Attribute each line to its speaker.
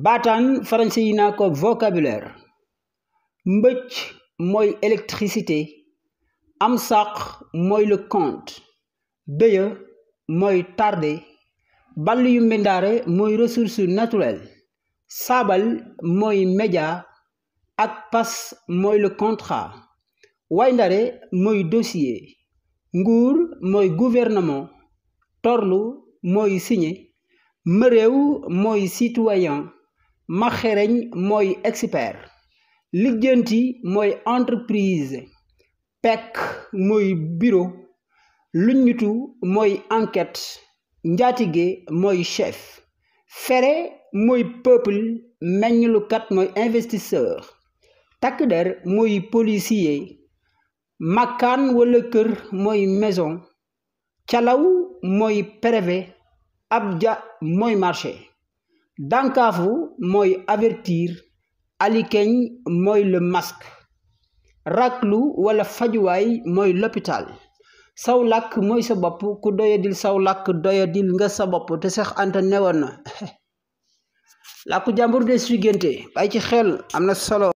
Speaker 1: baataan français yi naa ko vocabulaire. Mbëcc mooy électricité. Am sàq mooy le compte. Dëya mooy tardé. Ball yu mbindaare mooy ressource naturelle. Saabal mooy média. Ak pas mooy le contrat. Wayndare mooy dossier. Nguur mooy gouvernement. Torlu mooy signé. Mëréew mooy citoyen. Maxereñ mooy expert. Lijjanti mooy entreprise. Pekk mooy bureau. Luññutu mooy enquête. Njaatige mooy chef. Fere mooy peuple. Meññlukat mooy investisseur. Takk der mooy policier. Makkaan wala kër mooy maison. Calaw mooy préfet. Abja mooy marché. Dànkaafu mooy avertir. Alikeñ mooy le masque. Raklu wala fajuwaay mooy l'hôpital. Saw làkk mooy sa bopp ku doyadil saw làkk doyadil nga sa bopp te Seex Anta newoon na làkku jàmbur de su génte bàyyi ci xel am na solo.